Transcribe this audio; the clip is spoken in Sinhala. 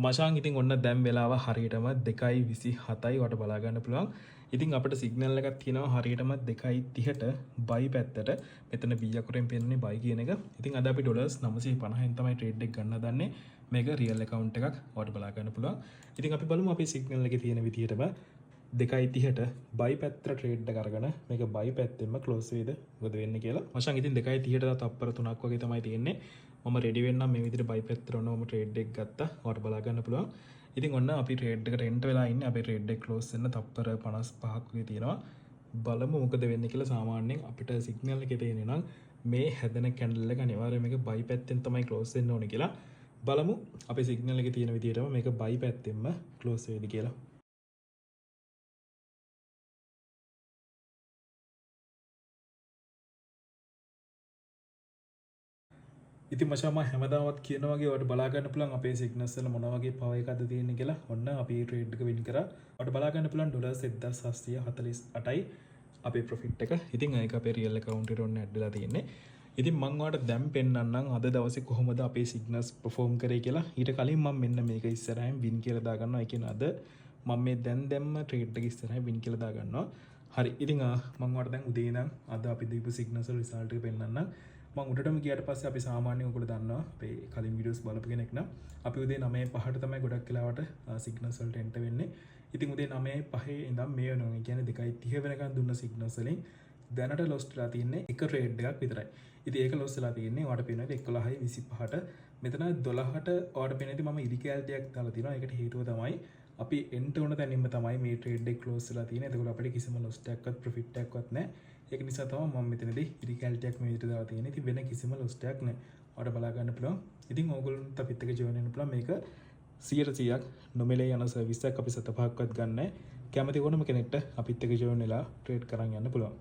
මචං ඉතින් ඔන්න දැන් වෙලාව හරියටම 2:27යි වට බලා ගන්න පුළුවන්. ඉතින් අපිට සිග්නල් එකක් තියෙනවා හරියටම 2:30ට බයි පැත්තට. මෙතන B අකුරෙන් පෙන්නන්නේ බයි කියන එක. ඉතින් අද අපි ඩොලර්ස් 950න් තමයි ට්‍රේඩ් එක ගන්න හදන්නේ. මේක රියල් ඇකවුන්ට් එකක් ඔයාලට බලා ගන්න පුළුවන්. ඉතින් අපි බලමු අපේ සිග්නල් එකේ තියෙන විදිහටම 2:30ට බයි පැත්තට ට්‍රේඩ් එක අරගෙන මේක බයි පැත්තෙන්ම ක්ලෝස් වේද මොකද වෙන්නේ කියලා. මචං ඉතින් 2:30ට තව තප්පර 3ක් වගේ තමයි තියෙන්නේ. මම රෙඩි වෙන්නම් මේ විදිහට බයි පැත්තට ඔන්න මම ට්‍රේඩ් එක ගත්තා. ඔයාලට බලා ගන්න පුළුවන්. ඉතින් ඔන්න අපි ට්‍රේඩ් එකට එන්ටර් වෙලා ඉන්නේ. අපේ ට්‍රේඩ් එක ක්ලෝස් වෙන්න තප්පර 55ක් වගේ තියෙනවා. බලමු මොකද වෙන්නේ කියලා. සාමාන්‍යයෙන් අපිට සිග්නල් එකේ තියෙන්නේ නම් මේ හැදෙන කැන්ඩල් එක අනිවාර්යයෙන් මේක බයි පැත්තෙන් තමයි ක්ලෝස් වෙන්න ඕනේ කියලා. බලමු අපේ සිග්නල් එකේ තියෙන විදිහටම මේක බයි පැත්තෙන්ම ක්ලෝස් වේද කියලා. ඉතින් මචං මම හැමදාමත් කියන වගේ ඔයාලට බලා ගන්න පුළුවන් අපේ සිග්නල්ස් වල මොන වගේ පවර් එකක්ද තියෙන්නේ කියලා. ඔන්න අපි ට්‍රේඩ් එක වින් කරා. ඔයාලට බලා ගන්න පුළුවන් ඩොලර්ස් 1748යි අපේ ප්‍රොෆිට් එක. ඉතින් ඒක අපේ රියල් ඇකවුන්ට් එකට ඔන්න ඇඩ් වෙලා තියෙන්නේ. ඉතින් මං ඔයාලට දැන් පෙන්නන්නම් අද දවසේ කොහොමද අපේ සිග්නල්ස් පර්ෆෝම් කරේ කියලා. ඊට කලින් මං මෙන්න මේක ඉස්සරහින් වින් කියලා දාගන්නවා. ඒ කියන්නේ අද මං මේ දැන් දැම්ම ට්‍රේඩ් එක ඉස්සරහින් වින් කියලා දාගන්නවා. හරි. ඉතින් මං ඔයාලට දැන් උදේ ඉඳන් අද අපි දීපු සිග්නල්ස් වල රිසල්ට් එක පෙන්නන්නම්. මං උඩටම ගියාට පස්සේ අපි සාමාන්‍යයෙන් ඔයගොල්ලෝ දන්නවා අපේ කලින් වීඩියෝස් බලපු කෙනෙක් නම් අපි උදේ 9:05ට තමයි ගොඩක් වෙලාවට සිග්නල්ස් වලට එන්ටර් වෙන්නේ. ඉතින් උදේ 9:05 ඉඳන් මේ වෙනවා. ඒ කියන්නේ 2:30 වෙනකන් දුන්න සිග්නල්ස් වලින් දැනට ලොස්ට් වෙලා තියෙන්නේ එක ට්‍රේඩ් එකක් විතරයි. ඉතින් ඒක ලොස් වෙලා තියෙන්නේ ඔයාලට පේනවා 11:25ට. මෙතන 12ට ඔයාලට පේනවා ඉතින් මම ඉරි කැල්ටියක් දාලා තියෙනවා. ඒකට හේතුව තමයි අපි එන්ටර් වුණ තැනින්ම තමයි මේ ට්‍රේඩ් එක ක්ලෝස් වෙලා තියෙන්නේ. එතකොට අපිට කිසිම ලොස් එකක්වත් ප්‍රොෆිට් එකක්වත් නැහැ. ඒක නිසා තමයි මම මෙතනදී ඉරි කැල්ටියක් මේ විදිහට දාලා තියෙන්නේ. ඉතින් වෙන කිසිම ලොස් එකක් නැහැ. ඔයාලට බලා ගන්න පුළුවන්. ඉතින් ඕගොල්ලන්ට අපිත් එක්ක ජොයින් වෙන්න පුළුවන්. මේක 100%ක් නොමිලේ යන සර්විස් එකක්. අපි සත පහක්වත් ගන්න නැහැ. කැමති ඕනම කෙනෙක්ට අපිත් එක්ක ජොයින් වෙලා ට්‍රේඩ් කරන් යන්න පුළුවන්.